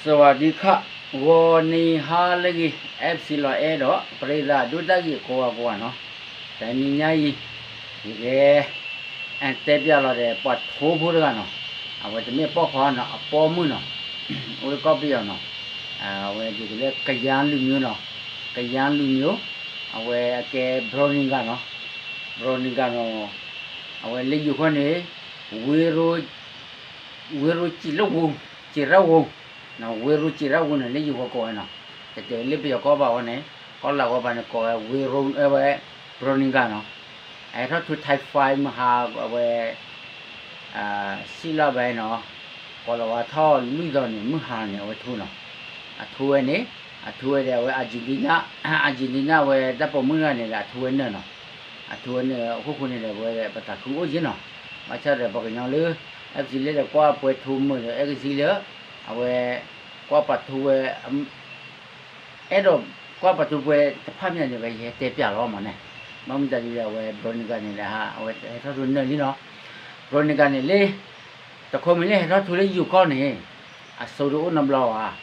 สวัสดีค่ะ ဂီၤနံၤဟါလၢအဂ့ၤ FC လီၤအဲၣ်ဒီး ပရ့သးဒိၣ်တၢ်ဂ့ၤကိးဂၤကိးဂၤနီၤ, တနံၤညါအံၤ ယက တဲပျးလီၤဒီး ပှၤထိဖိတဂၤနီၤ, အဝဲတမ့ၢ်ပိာ်ခွါနီၤ အပိာ်မုၣ်နီၤ, အိၣ်လၢကီၢ်ပယီၤနီၤ, အဝဲဒ်သိးလၢကယၤလူၤမၠိနီၤ, ကယၤလူၤမၠိ, အဝဲအကဲ ဘြီနံၤဂၤနီၤ, ဘြီနံၤဂၤနီၤ, အဝဲလၢယိၤခီန့ၣ် ဝ့ၢ်ရိ ဝ့ၢ်ရိစံးလၢဝူ, စံးရၣ်ဝူ, ဝ့ၢ်ရိစံးရၣ်ဝူန့ၣ် လၢယိၤခီကိးဝဲနီၤ, တတဲလၢပယီၤကီၢ်ဘၣ်ဝဲန့ၣ် ကီၢ်လၤဝဲဘၣ်န့ၣ် ကိးဝဲဝ့ၢ်ရိ အဝဲ ဘြီနံၤဂၤနီၤ, အဟဲထီၣ်ထူ Type five မဟါ အဝဲ စံၣ်လၣ်ဘဲနီၤ, ကိးလီၤဝါထီၣ်လွံၢ်သီန့ၣ် မုၢ်ဟါန့ၣ် အဝဲထူနီၤ, အထူဝဲန့ၣ်, အထူဝဲဒီးအဝဲ Argentina, Argentina ဝဲတၢ်ပိာ်မုၣ်တဂၤန့ၣ်ဒီး အထူဝဲနၢၤနီၤ, အထူဝဲနၢၤအခိၣ်ဃိန့ၣ်ဒီး အဝဲပသးခုအိၣ်က့ၤနီၤ, ဘၣ်ဆၣ်ဒီးပှၤကညီလၢ FC လၢဒီးကွၢ်ပှဲၤထူမုာ်ဒီးအဲၣ်ကစံလၢ အဝဲ ကွၢ်ပှၤထူဝဲ အဲၣ်ဒိးကွၢ်ပှၤထူပှဲၤတဖၣ်မးန့ၣ် ဝဲယဟဲတဲပျးလီၤမးန့ၣ်, ဘၣ်မနုၤတၢ်ဒ်လဲၣ် အဝဲ ဘြီနံၤဂၤန့ၣ်ဒီး အဝဲဟဲထီၣ်ထူနၢၤလံနီၤ, ဘြီနံၤဂၤန့ၣ်လၢ တခီမ့ၢ်လၢဟဲထီၣ်ထူလၢယိၤကီၢ်န့ၣ် အစိတအိၣ်နီတဘျီဘၣ်,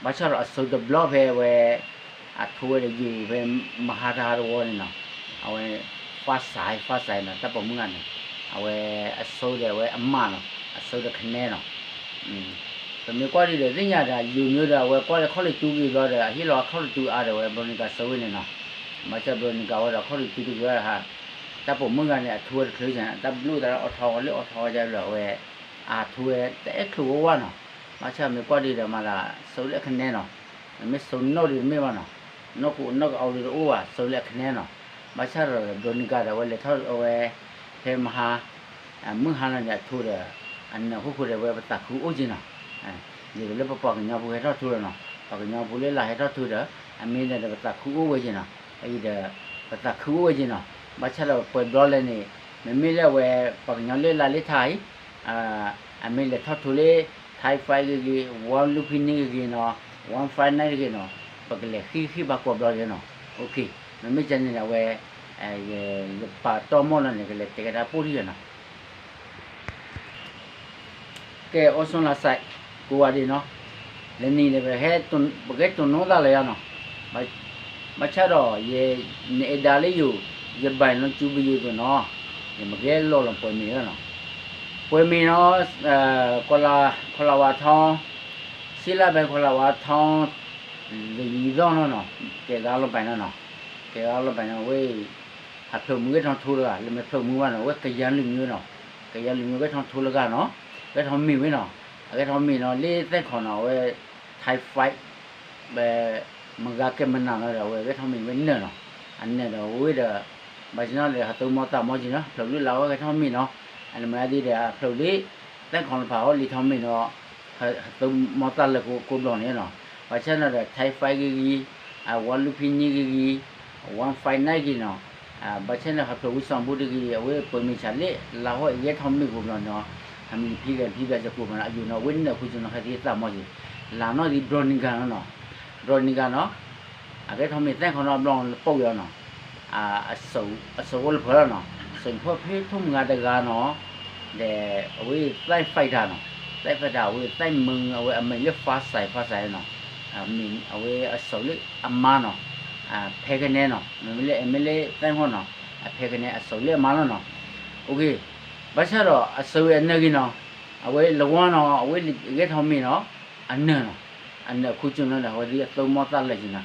ဘၣ်ဆၣ်ဒီးအစိတဘျီဖဲအဝဲ အထူဝဲဒီးယိၤဖဲမဟါတဟါတဝီန့ၣ်နီၤ, အဝဲ ဖးစဲး ဖးစဲးနီၤ တၢ်ပိာ်မုၣ်ဂၤန့ၣ်, အဝဲအစိဒီးအဝဲအမါနီၤ, အစိဒီးခနဲနီၤ, ပမ့ၢ်ကွၢ်ဒ်ဒီးသ့ၣ်ညါဒီး ယိၤမၠိဒီး အဝဲကွၢ်လၢခီၣ်လံၤတူဂ့ၤဘျီဒီး အဟ့ၣ်လီၤခီၣ်လံၤတူအါဒီး အဝဲဘြီနံၤဂၤစိဝဲန့ၣ်နီၤ, ဘၣ်ဆၣ်ဘြီနံၤဂၤဝဲဒီးခီၣ်လံၤတူတဂ့ၤဝဲဒၣ်, တၢ်ပိာ်မုၣ်ဂၤန့ၣ် အထူဝဲတချုးန့ၣ် တၢ်ဘျုးသးလၢအိးထီၣ်ဝဲလၢအိးထီၣ်ဝဲဒၣ်လၢအဝဲ အထူဝဲတအဲၣ်ချုးဝဲဝဲနီၤ, ဘၣ်ဆၣ်မ့ၢ်ကွၢ်ဒ်ဒီးမၤသးစိလၢအခနဲနီၤ, မ့မ့ၢ်စိနီၣ်ဒ်တမ့ၢ်ဘၣ်နီၤ, နီၢ်ကအိးနီၢ်ကအီဒ်တအိၣ်ဘၣ် စိလၢအခနဲနီၤ, ဘၣ်ဆၣ်ဒီးဘြီနံၤဂၤဒီး အဝဲလဲၤထီၣ်အဝဲ ဖဲမဟါ မုၢ်ဟါလီၤန့ၣ် အထူဒီး အနၢၤခိၣ်ဃိဒီး အဝဲပသးခုအိၣ်က့ၤနီၤ, ဒ်သိးလၢပပှၤကညီဖိဟဲထီၣ်ထူလီၤနီၤ, ပှၤကညီဖိလၢလာ်ဟဲထီၣ်ထူဒီး အမ့ၢ်ဒီးပသးခုအိၣ်ဝဲက့ၤနီၤ, အအံၤဒီး ပသးခုအိၣ်ဝဲက့ၤနီၤ, ဘၣ်ဆၣ်ဒီးပှဲၤဘျီလဲၣ်န့ၣ် မ့မ့ၢ်လၢအဝဲ ပှၤကညီလၢလာ်လၢထါအံၤ အမ့ၢ်လဲၤထီၣ်ထူလၢ Type five ဂ့ၤဂ့ၤ one Lumpini ဂ့ၤဂ့ၤနီၤ, one five nine တဂ့ၤနီၤ, ပကလဲၤဃံဃံဘၣ်ကိးဘျီလဲၣ်နီၤ, မ့မ့ၢ်ကန့ၣ်ဒီးအဝဲ ယပာ်တီၢ်မီၢ်လီၤန့ၣ် ကလဲၤတဲကဒါပိၢ်ထံၣ်နီၤ ကဲ အိၣ်ဆိလၢစဲး ကိးဂၤဒဲးနီၤ, လၢနံၤန့ၣ် ပကဲတိၢ်နီၣ်သးလၢယၤနီၤ, ဘၣ်ဆၣ်ဒီး နအဲၣ်ဒိးလၢယိၤ ယဘၣ်နီၤ ကၠူပယိၤသိးနီၤ, ယမ့ၢ်ဂဲၤလီၤလီၤပှဲၤမ့ၤလီၤနီၤ, ပှဲၤမ့ၤနီၤ, ခီလးဝါထီ စံလၢဘဲ ခီလးဝါထီ လံၤသီၣ်နီၤနီၤ, ကဲဂၤလီၤပှဲၤနီၤနီၤ, ကဲဂၤလီၤပှဲၤနီၤ ဝဲ ဟးဖျိးမုၢ်ဂဲၤထီၣ်ထူလၢဂၤ လၢမ့ၢ်ဖျိးမုၢ်ဘၣ်နီၤ ဝဲကယၤလုၢ်မံဝဲနီၤ, ကယၤလုၢ်မံဝဲဂဲၤထီၣ်ထူလၢဂၤနီၤ, ဂဲၤထီၣ်မ့ၢ်ဝဲနီၤ, အဂဲၤထီၣ်မ့ၢ်နီၤ လၢသဲၣ်ခီနီၤ အဝဲ Type five ဘဲ မဂၤကဲမနုၤနီၤဒီး အဝဲဂဲၤထီၣ်မ့ၢ်ဝဲနၢၤနီၤ, အနၢၤဒီးဝဲဒီး ဘၣ်ဆၣ်နီၤဒီး ဟးသူမီသးမီက့ၤနီၤ ဖျိးလုၢ်လၢ်ဝဲဂဲၤထီၣ်မ့ၢ်နီၤ, အနမၤဒ်ဒီး ဖျိးလၢ သဲၣ်ခီလၢဖးဟီလံထီၣ်မ့ၢ်နီၤ, ဟးသူမီသးလၢကိးဘျီန့ၣ်နီၤ, ဘၣ်ဆၣ်နီၤဒီး Type five ဂ့ၤဂ့ၤ, one Lumpini ဂ့ၤဂ့ၤ, one five nine ဂ့ၤနီၤ, ဘၣ်ဆၣ်န့ၣ် ဟးဖျိးဝံစီၣ်ဘူတဂ့ၤ အဝဲပှဲၤမ့ၢ်ဆးလၢ လၢဟီၣ်အံၤဂဲၤထီၣ်မ့ၢ်ကိးဘျီနီၤ, ဟးမံဖံဂဲၤဖံဘၣ်စကိးဘျီနီၤ အယိာ်နီၤ အဝဲနၢၤခူကၠိနီၤ ဟဲသံသးမီက့ၤ, လၢနီၢ်ဒ်ဘြီနံၤဂၤနီၤနီၤ, ဘြီနံၤဂၤနီၤ, အဂဲၤထီၣ်မ့ၢ်သဲၣ်ခီနီၤဘျီလၢပီၢ်ဝံၤအီၤနီၤ, အစိအိၣ်လၢဖၢလီၤနီၤ, စိဖိၣ်ဖဲထိၣ်မုၢ်ဂၤတဂၤနီၤ, ဒီးအဝဲသဲၣ် fighter နီၤ, သဲၣ် fighter အဝဲသဲၣ်မုၢ် အဝဲအမံၤလၢ ဖးစဲး ဖးစဲးနီၤ, အဝဲအစိလၢအမါနီၤ, ဖဲကနဲနီၤ, မ့မ့ၢ်လၢ မ့မ့ၢ်လၢသဲၣ်ခီနီၤ, အဖဲကနဲအစိလၢအမါလီၤနီၤ, ဘၣ်ဆၣ်ဒီးအစိဝဲအနၢၤဂ့ၤနီၤ, အဝဲလၢဝါနီၤ အဝဲဂဲၤထီၣ်မ့ၢ်နီၤ, အနၢၤနီၤ, အနၢၤခူကၠိနီၤဒီး အဝဲသ့ၣ်အသူမီသးလၢာ်က့ၤနီၤ,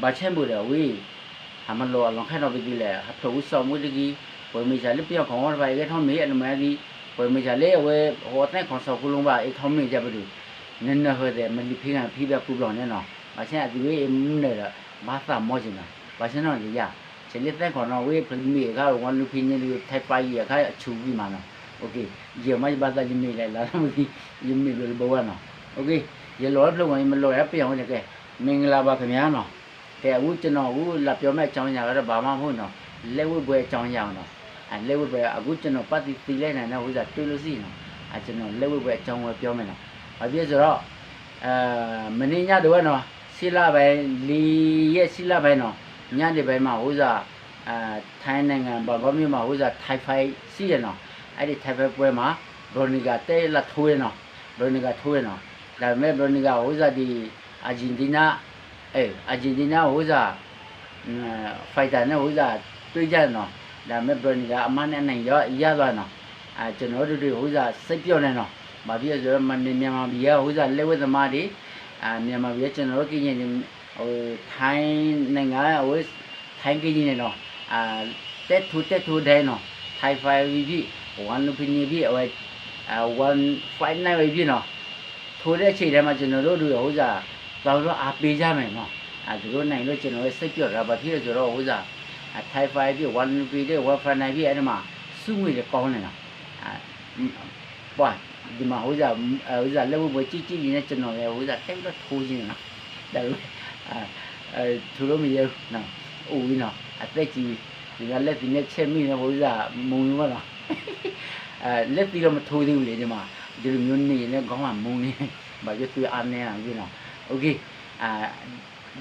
ဘၣ်ဆၣ်ဘၣ်ဒီးအဝဲ ဟးမၤလိအလီၤခါထီၣ်ပသံလဲၣ် ဟးဖျိးဝံစီၣ်ဘူတဂ့ၤ, ပှဲၤမ့ၢ်ဆးလၢပယီၤကီၢ်ဝီတဖၣ်အံၤဂဲၤထီၣ်မ့ၢ် အနမၤဒ်, ပှဲၤမ့ၢ်ဆးလၢအဝဲ ဟီသဲၣ်ခီစီၤကူလိဘၣ်အံၤထီၣ်မ့ၢ်ကဲပဒုး, နနၢၤဟၢသဲး မံလံဖံဂဲၤဖံဘၣ်ကိးဘျီန့ၣ်နီၤ, ဘၣ်ဆၣ်အသုဝဲအံၤမနၢၤဒီး ဘၣ်သးမီက့ၤနီၤ, ဘၣ်ဆၣ်နီၤဒီးယၤ, ဆဲးလၢသဲၣ်ခီနီၤ ဝဲဖျိးမ့ၢ်အခါ one Lumpini လၢ Type five အံၤအခါအဆူၣ်ဂံၢ်မးနီၤ, ယမ့ၢ်ယဘၣ်သးယမ့ၢ်လဲၣ် လၢမ့ၢ် ယမ့ၢ်ဘျီလၢဘၣ်ဝဲနီၤ, ယလီၤလၢဖျိးဂီၤ ယမ့ၢ်လီၤလၢပယီၤဝဲန့ၣ်ကဲ, မင်္ဂလာပါခင်ဗျာနီၤ ကဲ အဂုၢ်ကနီၤ အဂုၢ်လၢပျီမ့ၢ်အကြောင်းအရာ ကဒီးဘၣ်မးဖိနီၤ, လက်ဝှေ့ပွဲအကြောင်းအရာနီၤ, အ လက်ဝှေ့ပွဲ အဂုၢ်ကနီၤ ပၣ်သံသံလဲၣ်န့ၣ် ဝံသးတူၢ်လိာ်စံနီၤ, အကနီၤ လက်ဝှေ့ပွဲအကြောင်းဝဲပျီမ့ၢ်နီၤ, အဘျီစ့ၢ်ဒီး မ့ၢ်န့ၢ်ညါဒံးဝဲနီၤ စံလၢဘဲ လံယဲၢ်စံလၢဘဲနီၤ, ညါဒံးဘဲမး ဝံသး ထိုင်းနိုင်ငံ ဘန်ကောက်မြို့မှာ ဝံသး Typhoon စံယဲနီၤ, အဲဒီ Typhoon ပွဲမှာ ဘြီနံၤဂၤတဲလၢထိဝဲနီၤ, ဘြီနံၤဂၤထိဝဲနီၤ ဒါပေမဲ့ ဘျီန့ၣ်ဂၤ အိၣ်စ့ၢ်ဒံး Argentina, အဲ Argentina အိၣ်စ့ၢ် fighter န့ၣ် အိၣ်စ့ၢ် တွဲၣ်ယၢ်နီၤ, ဒါပေမဲ့ ဘျီန့ၣ်ဂၤ အမါန့ၣ်အနံၣ်ယါယါလီၤနီၤ, ကျွန်တော်တို့တွေ အိၣ်စ့ၢ် စိတ်ပျော်နေနီၤ, ဘာဖြစ်လို့လဲဆိုတော့ မြန်မာပြည်က အိၣ်စ့ၢ် လက်ဝှေ့သမားတွေ မြန်မာပြည်က ကျွန်တော်တို့ကရင်တွေ ထိုင်းနိုင်ငံ အဝဲ ထိုင်းကရင်တွေနီၤ, တဲထိုးတဲထိုးဒဲနီၤ, Thai fight ပဲဖြစ်ဖြစ်, One Lumpinee ပဲဖြစ်, အဝဲ One Fight Night ပဲဖြစ်နီၤ, ထိုးတဲ့အချိန်ထဲမှာ ကျွန်တော်တို့တွေ ဟိုစား သွားပြီးတော့ အားပေးကြမယ်နော်, သူတို့နိုင်လို့ ကျွန်တော်တို့ စိတ်ပျော်တာ ဘာဖြစ်လို့လဲဆိုတော့ ဟိုစား Thai fight ဖြစ် One Lumpinee ဖြစ် One Fight Night ဖြစ် အဲ့ဒီမှာ ဆုငွေတွေကောင်းနေနော်, ပှၤ ဒီမှာ ဟိုစား ဟိုစား လက်ဝှေ့ပွဲ ကြည့်ကြည့်ရင်းနဲ့ ကျွန်တော်လည်း ဟိုစား တိတ်တော့ထိုးခြင်းနော်, ဒါပေမဲ့ ထိုးလို့မရဘူးနော်, အိုပြီနော်, အသက်ကြီးပြီ, ဒီက လက်သီးနဲ့ ချက်မိနဲ့ ဟိုစား မုန်းလို့ပေါ့နော်, လက်သီးတော့ မထိုးသေးဘူးလေ ဒီမှာ, ဒီလိုမျိုးနေရင်လည်း ခေါင်းမှာ မုန်းနေ, ဘာဖြစ်သွေးအားနည်းတာ မသိနော်, OK,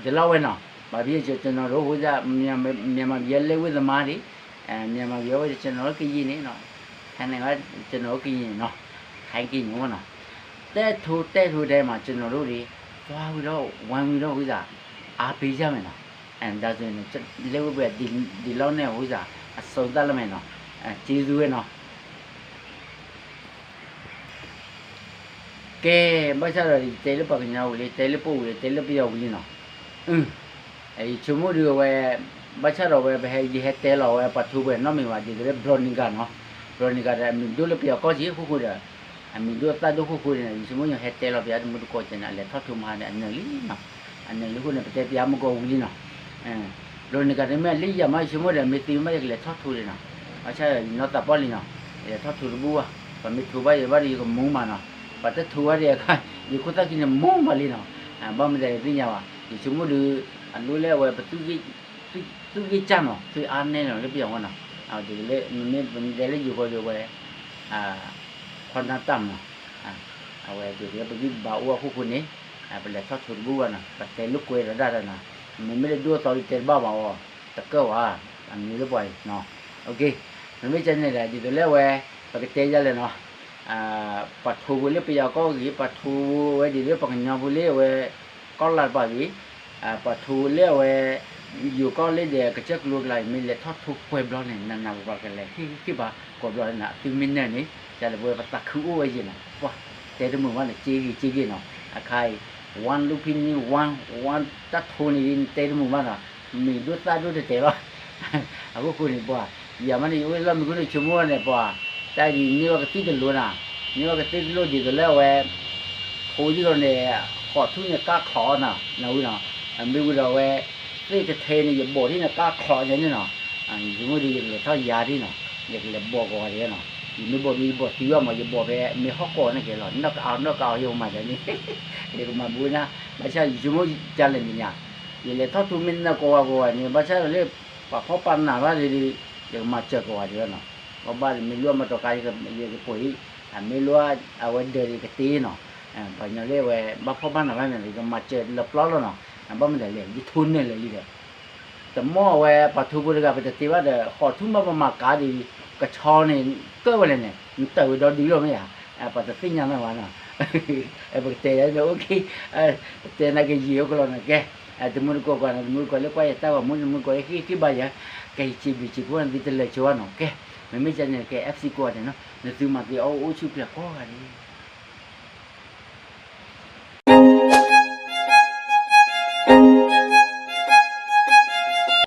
ဒီလောက်ပဲနော်, ဘာဖြစ် ကျွန်တော်တို့ ဟိုစား မြန်မာပြည် လက်ဝှေ့သမားတွေ မြန်မာပြည်ဝဲ ကျွန်တော်တို့ ကရင်တွေနော်, ထိုင်းနိုင်ငံ ကျွန်တော်တို့ ကရင်တွေနော်, ထိုင်းကရင်တွေပေါ့နော်, တဲထိုးတဲထိုးထဲမှာ ကျွန်တော်တို့တွေ သွားပြီးတော့ ဝိုင်းပြီးတော့ ဟိုစား အားပေးကြမယ်နော်, အဲ ဒါဆိုရင် လက်ဝှေ့ပွဲ ဒီ ဒီလောက်နဲ့ ဟိုစား အဆုံးသတ်လိုက်မယ်နော်, အဲ ကျေးဇူးပဲနော်. ကဲ ဘၣ်ဆၣ်ဒီး ယတဲလၢပှၤကညီဝံၤလံ, တဲလၢပှၤဝံၤလံ, တဲလၢပယီၤဝံၤလံနီၤ, ယဆိကမိၣ်ဒုးအဝဲ ဘၣ်ဆၣ်ဒီးဝဲ ပဟဲ ယဟဲတဲလီၤဝဲ ပှၤထိးပွဲနီတမံၤဘၣ်, ဒ်သိးလၢ ဘျီနံၤဂၤ နီၤ, ဘျီနံၤဂၤဒီး အမံၤဒိၣ်လၢပယီၤကီၢ်စ့ၢ်ဃိဃိဒီး အမံၤဒိၣ်သၣ်ဒိၣ်ဃိဃိန့ၣ် ယဆိကမိၣ်ယဟဲတဲလီၤပယီၤတမူတကိးကဲန့ၣ် အလဲၤထီၣ်ထိးမဟါန့ၣ် အနၢၤလံနီၤ, အနၢၤလံဃိန့ၣ် ပတဲပယီၤမုၢ်ကီၢ်ဝံၤလံနီၤ, ဘျီနံၤဂၤန့ၣ်မ့ၢ်လၢယၤမး ယဆိကမိၣ်ဒီး မ့ၢ်သံမး ယကလဲၤထီၣ်ထိးလံနီၤ, ဘၣ်ဆၣ်ယနီၢ်သးပှၢ်လံနီၤ, ယလဲၤထီၣ်ထိးတဘူၣ်ဘၣ်, ပှၤမ့ၢ်ထိးဘၣ်ယၤဘၣ်ဒီး ယကမူမးနီၤ, ပှၤတထိးဘၣ်ဒီးအခါ ယခိၣ်သၣ်ခံန့ၣ် မူဘၣ်လံနီၤ, ဘၣ်မနုၤယသ့ၣ်ညါဘၣ်, ယဆိကမိၣ်ဒုး အလိၣ်လၢအဝဲ ပ သူ့ဂ့ၢ်စၢ်နီၤ သွေးအားနည်းနီၤ လၢပယီၤဝဲနီၤ, ဒ်လၢ မ့မ့ၢ်ပမ့ၢ်တဲလၢယိၤဃီဒီးဝဲ ခွါနၢ်တၢ်မနီၤ, အဝဲဒ်လၢပဂံၢ်ပဘါအိၣ်အဃိဃိန့ၣ် ပလဲၤထီၣ်ထိးတဘူၣ်ဘၣ်နီၤ, ပတဲလိာ်ကွဲဒီးဒၣ်ဒီးနီၤ, မ့မ့ၢ်လၢဒိၣ်အသီဒီးတဲတဘၣ်ဘၣ်အီၤ, တကၢၢ်ဘၣ်, အမံၤလၢပှၤအံၤနီၤ, မ့မ့ၢ်ကဲန့ၣ်ဒီး ဒ်သိးလၢအဝဲ ပကတဲယၤလဲၣ်နီၤ ပှၤထိးဝဲလၢပယီၤကီၢ်ဂ့ၤ, ပှၤထိးဝဲဒ်သိးလၢပှၤကညီဖိလၢအဝဲ ကီၢ်လါတပၤဂ့ၤ, ပှၤထိးလၢအဝဲ ယိၤကီၢ်လၢဒီးကစၢၢ်ကျိၤကျါအံၤ မ့ၢ်လဲၤထီၣ်ထိးကွဲးဘျီန့ၣ် နနၢ်ပပှၤကလဲၤဟ့ၣ်ဟ့ၣ်ဘၣ်ကွဲးဘျီန့ၣ် အသုမ့ၢ်နၢၤန့ၣ် ကလဲၤပဝဲပသးခုအိၣ်ဝဲယဲၢ်နီၤ, ပှၤတဲတမုာ်ဘၣ်န့ၣ် က့ဂ့ၤက့ဂ့ၤနီၤ, အခါအံၤ One Lumpinee One, One တၢ်ထိးန့ၣ် နတဲတမုာ်ဘၣ်နီၤ, မံၤဒိၣ်သၣ်ဒိၣ်တတဲာ်ဘၣ် အဃိဃိန့ၣ်ပှၤ ယၤမးန့ၣ် ယအိၣ်လီၢ်မံခိၣ်န့ၣ် ဆိကမိၣ်န့ၣ်ပှၤ တၢ်ဒ်န့ၢ်ဝဲကသံၣ်တလိၤနီၤ, န့ၢ်ဝဲကသံၣ်တလိၤဒ်သိးလၢအဝဲ ထိးဒ်သိးန့ၣ် ဃိးထူၣ်န့ၣ်ကါချီးနီၤ, နဝံၤနီၤ, မ့ၢ်ဝံၤဒီးအဝဲ သ့ၣ်တထဲန့ၣ် ယဘီၣ်ထံၣ်န့ၣ်ကါချီးန့ၣ်နီၤ, ယဆိကမိၣ်ဒီးယကလဲၤထီၣ်ယၤဒ်နီၤ, ယကလဲၤဘီၣ်ကဝီၤဒ်နီၤ, ယမ့ၢ်ဘီၣ်ဒီးယဘီၣ်သံဝဲမး ယဘီၣ်ဖဲမ့ၢ်ဟီၣ်ကီၢ်န့ၣ်ကဲလီၤ, နီၢ်ကအီနီၢ်ကအီယကမၤဒ်န့ၣ်, ယကမၤဘၣ်နၤ, ဘၣ်ဆၣ်ယဆိကမိၣ်ကလဲၣ်န့ၣ်ညါ, ယလဲၤထီၣ်ထိးမ့ၢ်နၢၤကဝီၤကဝီၤန့ၣ် ဘၣ်ဆၣ်ဒီးလၢ ပှၤဖီၣ်ပာ်နးဘၣ်ဒီး ယကမၤစၢၤကဝီၤဒ်နီၤ, ဘၣ်ဘၣ်မ့ၢ်လိၣ်အမၤတီၤကါ ယကပှ့ၤ, မ့ၢ်လိၣ်အဝဲဒၢးဒီးယကတ့နီၤ, ပှၤကညီလၢအဝဲ ဘၣ်ဖီၣ်ဘၣ်နးဘၣ်န့ၣ် ယကမၤစၢၤလၢပျီလီၤနီၤ, ဘၣ်မနုၤလဲၣ် ယထိးနၢၤလၢာ်လံဒီး တမီၢ်အဝဲပှၤထိးဖိတဂၤ ပတတ့ဘၣ်ဒီး ဃိးထူၣ်မးပမၤကါဒီး ကဆီန့ၣ် ကၢၣ်ဝဲလဲၣ်န့ၣ် နတၢၢ်ဝဲဒီဒုလီၤမ့ၢ်ဧါ, ပှၤတသ့ၣ်ညါနီၤဘၣ်နီၤ, ပကတဲယၤန့ၣ် OK, တဲနၤကယံာ်အိၣ်ကလီၤနီၤ ကဲ, တမူတကိးကွၢ်နီၤ တမူတကိးလၢကွၢ်ယတၢ်ဂီၤမူ တမူတကိးလၢဟ့ၣ်ဟ့ၣ်ဘၣ်ယၤ, ကဲ ယစံးဘျုးစံးဖှိၣ်နသုတလၢာ်ဆိဘၣ်နီၤ, ကဲ, မ့မ့ၢ်ကဲန့ၣ် ကဲ FC ကိးဂၤဒဲးနီၤ နသုမၤသ့အီၣ်အိၣ်ဆူၣ်ချ့ကိးဂၤဒဲး